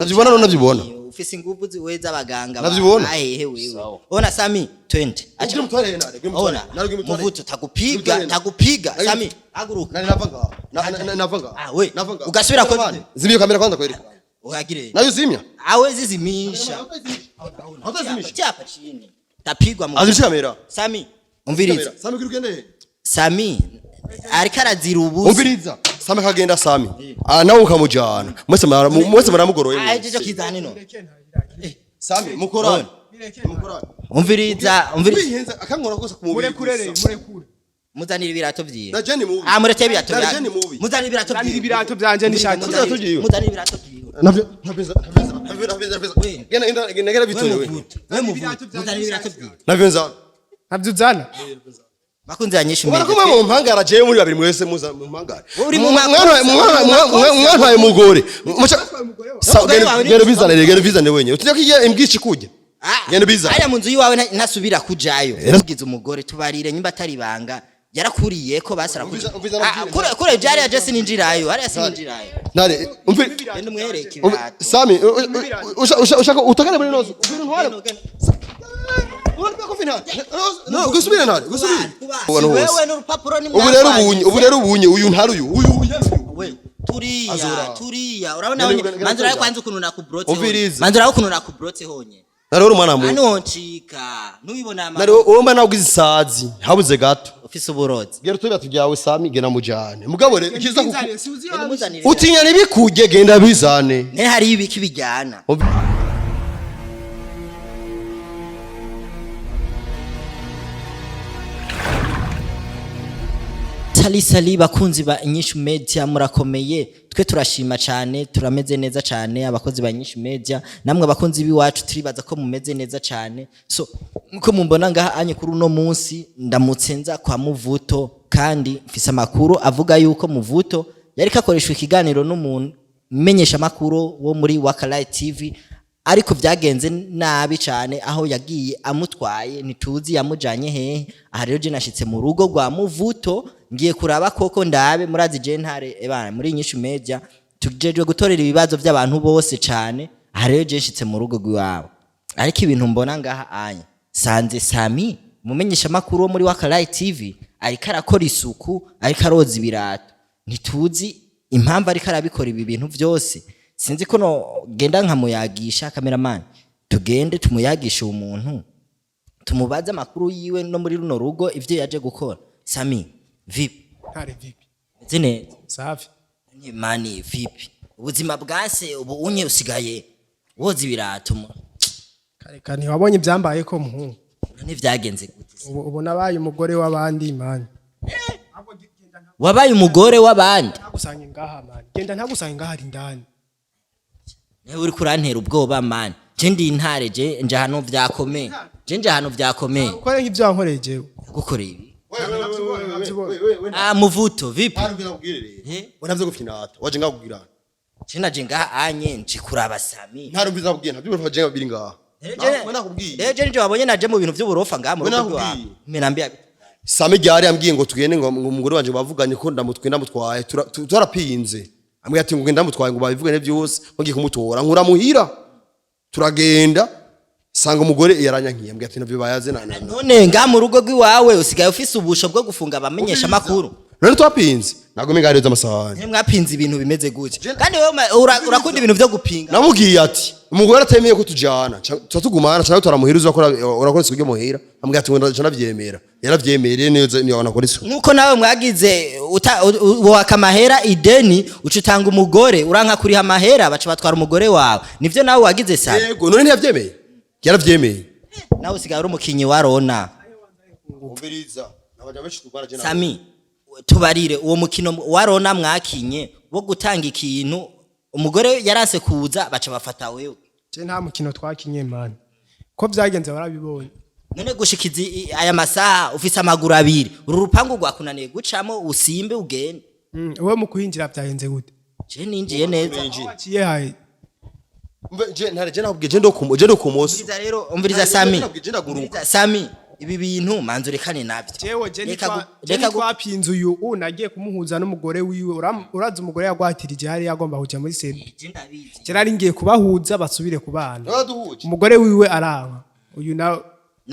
Navyibona none navyibona. Ufise inguvu ziwe z'abaganga. Navyibona. Ahehe wewe. Ona Sami 20. Acha mutware nare, gwe mutware. Ona. Nare gwe mutware. Muvuto takupiga, Mutware. takupiga. Nare- Sami, haguruka. Nari nava ngaha. Nava ngaha. Ah, we. Nava ngaha. Ugasubira ko Zimya kamera kwanza kwereka. Uhagire. Nayo zimya. Hawezi zimisha. Hatazimisha. Chapa chini. Tapigwa mu. Azimisha kamera. Sami, umviriza. Sami kuri ugende. Sami ariko arazira ubusa. Umviriza. Sami kagenda Sami. Ah nawe ukamujana. Mwese mwese maramugoroye. Ah, ejo kizane no. Sami mukorane. Mukorane. Umviriza, umviriza. Wihenze akankora kose ku mubiri. Murekure rero, murekure. Muzanire ibirato vyiwe. Na Jenny mubi. Ah, murete ibirato Na vyanyu. Jenny mubi. Muzanire ibirato Zanira vyiwe. ibirato byanje n'ishati. Ibirato vyiwe. Muzanire ibirato vyiwe. Navyo navyo navyo navyo navyo. We. Genda genda genda genda We bitoye we. muvuto. We muvuto. Ibirato vyanje Muzanire ibirato vyiwe. Navyo nza. Ntabyo uzana. Bakunzi banyishu Ubona ko mwe mu mpangara jewe muri babiri mwese muza mu mpangara. Uri mu makosa, uri mu makosa. Mwantwaye umugore. Sawa Umugore wawe ni genda bizane genda bizane wenyewe. Utujya kigiye imbwishi kujya. Genda bizane. Hariya mu nzu yiwawe ntasubira kujayo. Era- Ugize umugore tubarire nyimba atari ibanga. Yarakuriye ko basara kuja. Umviza- umviza nabwire. Kure kure byari aje sininjirayo. Hariya sininjirayo. Nare umvi Genda umwereke ibirato. Sami ushaka utakane muri nozo. Ubwira ntware. Urabona ko finale. No gusubira ntare gusubira. Si wewe n'urupapuro ni Ubu rero ubunye ubu rero ubunye uyu ntari uyu uyu uyu. We turiya Azura. turiya urabona Genda- honye genda- manzura genda. kwanza ukuntu nakubrotse honye. Umviriza. Manzura ukuntu nakubrotse honye. Nare uri umwana muto. Hano ncika ntubibona Nare uwo mba nabwize isazi habuze gato. ufise uburozi. Gera utubira tujyawe Sami genda mujane. Mugabo rero ikiza kuku Bizane, si uzi Genda iwawe. umuzanire. utinya ntibikujye genda bizane. Ne hari ibiki bijyana. Sali sali bakunzi ba Inyishu Media murakomeye, twe turashima cyane, turameze neza cyane abakozi ba Inyishu Media, namwe abakunzi b'iwacu turibaza ko mumeze neza cyane. So nkuko mumbona ngaha anye kuri uno munsi ndamutse nza kwa Muvuto, kandi mfise amakuru avuga yuko Muvuto yari kakoreshwa ikiganiro n'umuntu menyesha makuru wo muri Wakalai TV, ariko byagenze nabi cyane aho yagiye amutwaye ntituzi yamujanye hehe. Aha rero je nashitse mu rugo rwa Muvuto ngiye kuraba koko ndabe murazi je ntare ebana muri Inyishu Media tujejwe gutorera ibibazo by'abantu bose cyane. Aha rero je nshitse mu rugo rw'iwabo, ariko ibintu mbona ngaha anya sanze Sami umumenyesha makuru wo muri Wakalai TV ariko arakora isuku, ariko aroza ibirato, ntituzi impamvu ariko arabikora ibi bintu byose. Sinzi ko no genda nkamuyagisha cameraman, tugende tumuyagishe uwo muntu tumubaze amakuru yiwe no muri runo rugo ivyo yaje gukora. Sami vipi? Ntare vipi? Meze neza. Safi. Nye mani vipi ubuzima bwase ubu unye usigaye woza ibirato Kare kare ntiwabonye ibyambaye ko muhungu. None vyagenze gute? Ubu ubu nabaye umugore w'abandi man. Wabaye umugore w'abandi? Ntagusange ngaha man. Genda ntagusange ngaha ari indani. Nawe uriko urantera ubwoba mani, je ndi intare, je nje ahantu vyakomeye, je nje ahantu vyakomeye. Ukore nk'ibyo wankoreye jewe. Gukoreye ibi? Ntabyibona. Ah, Muvuto vipi? Eh? Wanavyo gufinata waje ngaho kugira. Je naje ngaha anye nje kuraba Sami. Ntarumviza kubwira ntabyo waje ngaho biri ngaha. Rero Nakubwiye. je nje wabonye naje mu bintu vy'uburofa ngaha mu We rugo rwawe. nakubwiye. Mbe nambia Sami ryari yambwiye ngo tugende ngo ngo umugore wanje bavuganye ko ndamutwe ndamutwaye turapinze. Ambwiye ati ngo ngende ndamutwaye ngo babivugane byose ngo ngiye kumutora nkura muhira. Turagenda sanga umugore yaranyankiye ambwiye ati navyo bayaze na na. None ngaha mu rugo rw'iwawe usigaye ufise ubusho bwo gufunga abamenyesha amakuru. None twapinze nagome ngariyo z'amasahani. None mwapinze ibintu bimeze gutya kandi wewe urakunda ibintu vyo gupinga. Namubwiye ati umugore atemeye ko tujana tuba tugumana cyangwa turamuhira uzakora urakora isuku ryo muhira. Ambwiye ati ngo ndaca ndavyemera yaravyemereye neza niyo anakora isuku. Nkuko nawe mwagize waka amahera ideni uca utanga umugore uranka kuriha amahera baca batwara umugore wawe, nivyo nawe wagize Sami? Yego none ntiyavyemeye yaravyemeye. Nawe usigaye uri umukinyi wa Rona. Umviriza nabaja benshi tugwana je. Sami tubarire uwo mukino wa Rona mwakinye wo gutanga ikintu umugore yaranse kuza baca bafata wewe. Je nta mukino twakinye man. Ko byagenze barabibonye. None gushikiza aya masaha ufise amaguru abiri uru rupangu rwakunaniye gucamo usimbe ugende. Uwe mu kuhinjira byagenze gute? Je ninjiye neza. Waciye haye. Mve je ntare je nakubwiye je ndo kumo je ndo kumoso. Umviriza rero umviriza Sami. Je ndaguruka. Umviriza Sami. Ibi bintu manza urekane nabyo. Jewe je Reka je reka nitwapinze uyu nagiye kumuhuza n'umugore wiwe. Urazi umugore yagwatirije hariya agomba kuja muri sebi. Je ndabizi. Je nari ngiye kubahuza basubire kubana. Yaraduhuje. Umugore wiwe aranka uyu na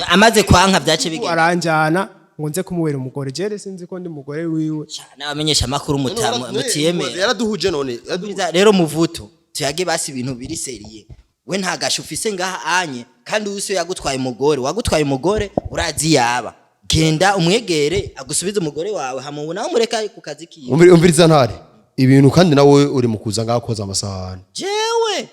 Amaze kwanka byace bigenda. Aranjana ngo nze kumubera umugore. Jere sinzi ko ndi umugore wiwe. N'abamenyesha amakuru mutiyemera. Yaraduhuje none, yaraduhuje. Rero muvuto tuyage basi ibintu biri sérieux. We nta gasho ufise ngaha anye, kandi uyu yagutwaye umugore, wagutwaye umugore urazi yaba. Genda umwegere agusubize umugore wawe, hama nawe mureka ku kazi kiwe. Umviriza ntare ibintu, kandi nawe uri mu kuza ngaho koza amasahani. Jewe?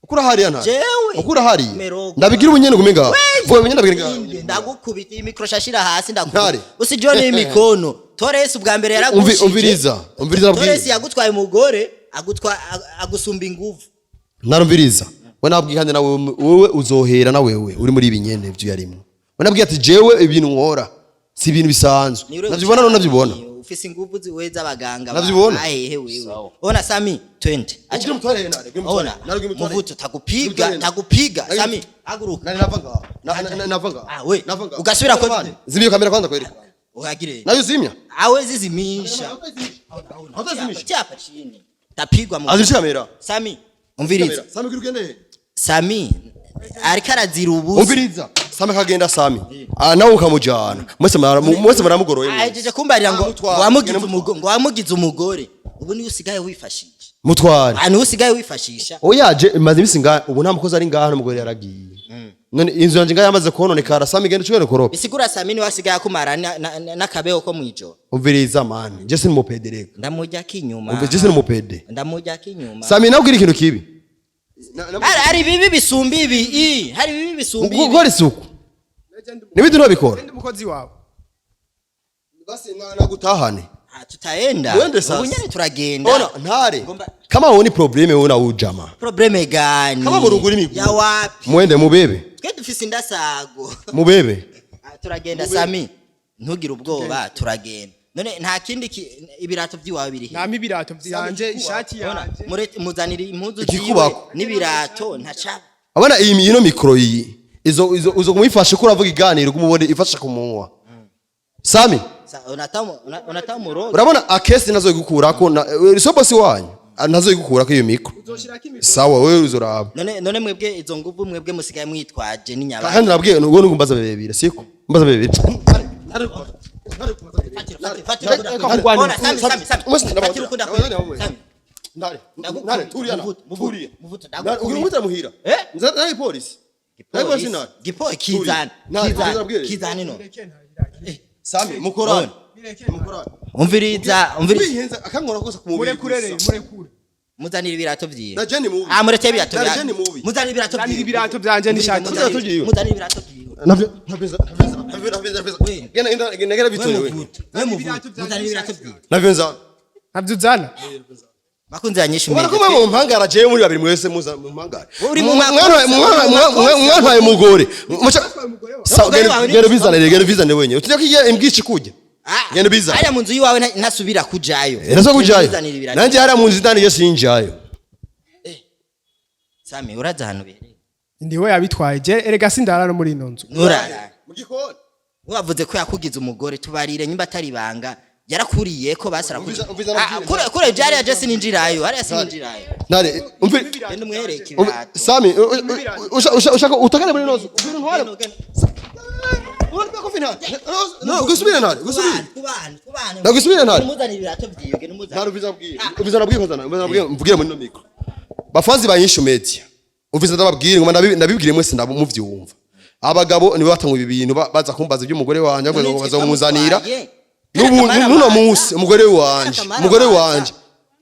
Ukura hariya ntare. Jewe? Ukura hariya. Merogo. Ndabigira ubunyene gume ngaho vuga ubunyene, ndabigira ngaho. Inde, ndagukubita iyi micro shashira hasi. Ntare. Ndakubita usi John imikono. Torres ubwa mbere yaragushije. Umviriza, umviriza Torres nabwiye. yagutwaye umugore, agutwa agusumba inguvu. Narumviriza, we nabwiye kandi nawe wewe uzohera na wewe uri muri ibi nyene ivyo yarimwo. We nabwiye ati jewe ibintu nkora si ibintu bisanzwe. Navyibona none, navyibona. Ufise inguvu ziwe z'abaganga. Navyibona. Ahehe wewe, ona Sami 20. Ubwire umutware ntare, ubwire umutware. Ona Nari ubwire umutware. muvuto tagupiga. Ubwire Tagupiga. Nari- Sami, haguruka. Nari nava ngaho. Nava ngaho. Ah, we. Nava ngaho. Ugasubira Zimya iyo kamera kwanza kwereka. Uhagire. Nayo zimya. Awe zizimisha. Utazimisha. Chapa chini tapigwa mu Azimisha kamera. Sami, umviriza. Sami, kugira ugende he? Sami ariko arazira ubusa. Umviriza. Sami akagenda, Sami. Ah, nawe ukamujana. Mwese muramugoroye mwese. Ahejeje kumbarira ngo Mutware. ngo wamugize umugore, ngo wamugize umugore. Ubu niwe usigaye wifashisha. Mutware. Ah, niwe usigaye wifashisha. Oya, je maze imisi ngaha ubu nta mukozi ari ngaha, n'umugore yaragiye. None inzu yanje ngaha yamaze kononekara. Sami, genda ucubere koropa. Bisigura Sami niwe asigaye akumara n'akabeho ko mwijoro. Umviriza man, je sinumupede reka. Ndamujya kinyuma. Umva, je sinumupede. Ndamujya kinyuma. Sami, nawe ubwira ikintu kibi. Hari ibibi bisumba ibi hari ibibi bisumba ibi. Gukora isuku. Nibindi ntobikora. Ndi umukozi wawe. Basi nagutahane. Ah, tutaenda. Twende sasa. Ubu nyene turagenda. Ona ntare. Ngomba- Kama woni problème wewe na ujama. Problème gani? Kama murugura imiguru. Ya wapi? Mwende mubebe. Twe dufise indasago. Mubebe. Ah, turagenda Sami, ntugire ubwoba, turagenda. None nta kindi ibirato by'iwawe biri he? Nampa ibirato vyanje, ishati yanje. Muzanire impuzu ziwe Ikikubako. n'ibirato ntaca. Abana iyi ino micro iyi. Izo izo kumufasha ko uravuga iganiro kumubone ifasha kumunwa. Sami, Unatamuroga. Urabona akesi nazo igukurako na so bosi wanyu nazo igukurako iyo micro. Uzoshirako imikoro. Sawa, wewe uzoraba. None mwebwe izo nguvu mwebwe musigaye mwitwaje n'inyaba? Kandi nabwiye ngo ngumbaza bebebire siko. Mbaza bebebire. Ona, Sami, Sami, Sami. Fatira ukunda kweli. Sami. Ndare. Ndagukubita. Ndare turiya na. Muvuto, Turiya. muvuto, Ndare ndagukubita. ugira umutara muhira. Eh? Nzara polisi. Nari polisi nare. Gipo kizana. Nare, Kizana. nabwiye. Kizana no. Sami mukorane. Bireke. Mukorane. Umviriza, umviriza. Wihenze akangora kose ku mubiri. Murekure rero, gusa. murekure. Muzanire ibirato vyiwe. Na Jenny mubi. Ah, mureke ibirato Na vyanjye. Jenny mubi. Muzanire ibirato Zanira vyiwe. ibirato vyanje n'ishati. Muzanire ibirato vyiwe. Muzanire ibirato vyiwe. Navyo navyo navyo navyo navyo. We. Gena gena gena gena We bitoye we. muvuto. We muvuto. Ibirato vyanje Muzanire ibirato n'ishati. vyiwe. Navyo nza. Ntabyo uzana. Bakunzi banyishu Ubona ko media. mwe mu mpangara jewe muri babiri mwese muza mu mpangara. Uri mu makosa, Mwana uri mu makosa. mwantwaye umugore. Muca Sawa, Umugore wawe ni genda bizane, genda bizane wenyewe. Utujya kigira imbwishi kujya. Ah, Genda bizane. hariya mu nzu yiwawe ntasubira kujayo. Nasa kujayo. Muzanire ibirato. Nanje hariya mu nzu indani yo sinjayo. Sami, uraza ahantu biherereye. Ndiwe yabitwaye. Je erega sindara no muri ino nzu. Nurara. Mu gikoni. Wavuze ko yakugize umugore, tubarire nyimba atari ibanga. Yarakuriye ko basara Umviza- umviza nabwire. Kure kure byari ya Jesse ninjirayo, hariya sininjirayo. Nare umvi Genda umwereke umvi- ibirato. Sami ushaka utakane muri nozo. Ubwira ntware. Urabona ko finale. No, gusubira ntare, gusubira. Kubana, kubana. Ndagusubira ntare. Muzanire ibirato vyiwe, genda umuzanire. Ntare ubiza bwira. Ubiza nabwiye kozana, ubiza nabwiye mvugire muri no micro. Bafanzi ba Nyishu Media. Ubiza ndababwira ngo ndabibwire mwese ndamuvyumva. Abagabo nibo batanga ibi bintu baza kumbaza iby'umugore wanje ngo bazamuzanira. N'ubu nuno munsi umugore wanje, umugore wanje.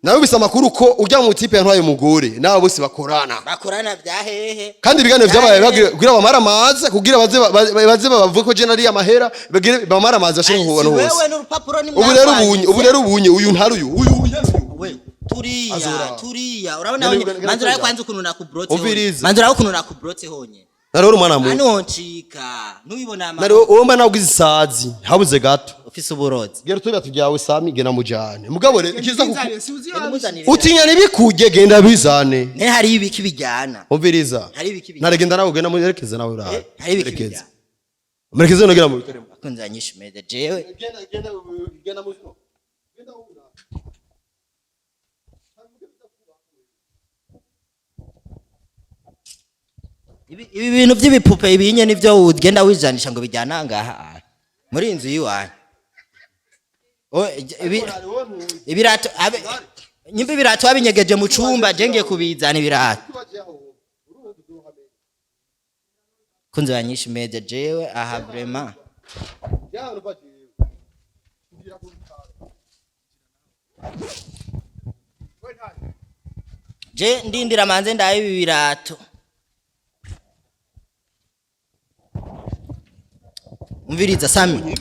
Nawe bisa amakuru ko ujya mu tipe yantwaye umugore, nabo bose bakorana. Bakorana bya hehe? Kandi ibiganiro vyabaye bagira kugira bamara amazi kugira baze baze bavuge ko je nari amahera bagire bamara amazi bashire ku bantu Si hose. wewe n'urupapuro ni Ubu rero ubunye, ubu rero ubunye uyu ntari uyu uyu uyu. We turiya. Azora. Turiya urabona Genda- honye genda- manzura genda. kwanza ukuntu nakubrotse honye. Umviriza. Manzura ukuntu nakubrotse honye. Nari uri umwana muto. Hano ncika ntubibona ama Nari uwo mba naguze isazi habuze gato. Ufise uburozi. Gera tubya tujyawe Sami, genda mujane. Mugabo rero ikiza Bizane, si uzi Genda umuzanire. utinya nibikujye genda bizane. Ne hari ibiki bijyana. Umviriza. Hari ibiki bijyana. Nare genda nawe genda muyerekeze nawe urabe. Hari ibiki Yerekeze. bijyana. Merekeze nogera mu bitare. Bakunzi ba Nyishu Media, jewe Genda, genda, genda mu. Genda. Ibi bintu by'ibipupe ibinye nivyo ugenda wijanisha ngo bijyana ngaha muri iyi nzu y'iwanyu. Ibirato nyimba ibirato wabinyegeje mu cumba, je ngiye kubizana ibirato. Kunzi ba Nyishu Media, jewe aha vraiment je ndindira manze ndabe ibi birato. Umviriza Sami.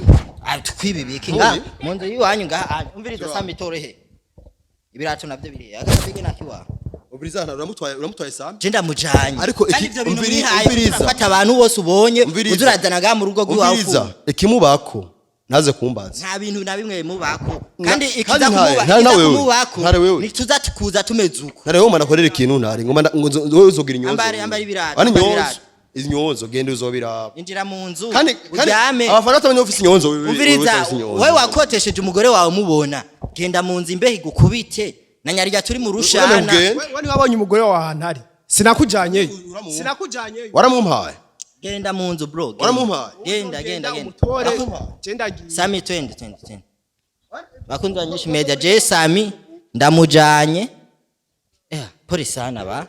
Ah, twibibike nga mu nzu y'iwanyu ngaha. Umviriza Sami, torohe ibirato navyo biri akabige nakiwa. Umviriza, uramutwaye, uramutwaye Sami. Je ndamujanye. Ariko Kandi ivyo bintu mwihaye, umviriza. urafata abantu bose ubonye Umviriza. uzurazana ngaha mu rugo rw'iwawe. Umviriza, ikimubako naze kumbaza. Nta bintu na bimwe mubako. Kandi ikiza kandi kumuba, ntare ikiza na wewe. kumubako Ntare wewe. nituza tukuza tumeze uko. Ntare wewe, manakorera ikintu ntare ngoma ngo wewe uzogira inyonzo. Ambara ibirato, Ani ambara nyonzo. ibirato. Inyonzo genda uzobiraba. Injira mu nzu Kandi uryame. abafana batamenya ufise inyonzo wewe. Umviriza, ufise inyonzo. wewe wakotesheje umugore wawe mubona, genda mu nzu imbeho igukubite na nyarya turi mu rushana. Uremeye kugenda? We niwe wabonye umugore wawe ahantu ari, sinakujanyeyo, sinakujanyeyo. Waramumpaye. Genda mu nzu, bro, genda. Waramumpaye. Genda, genda, genda. Umutore, je ndagiye. Sami, twende, twende, twende. Bakunzi ba Nyishu Media, je Sami ndamujanye. Pole sana ba.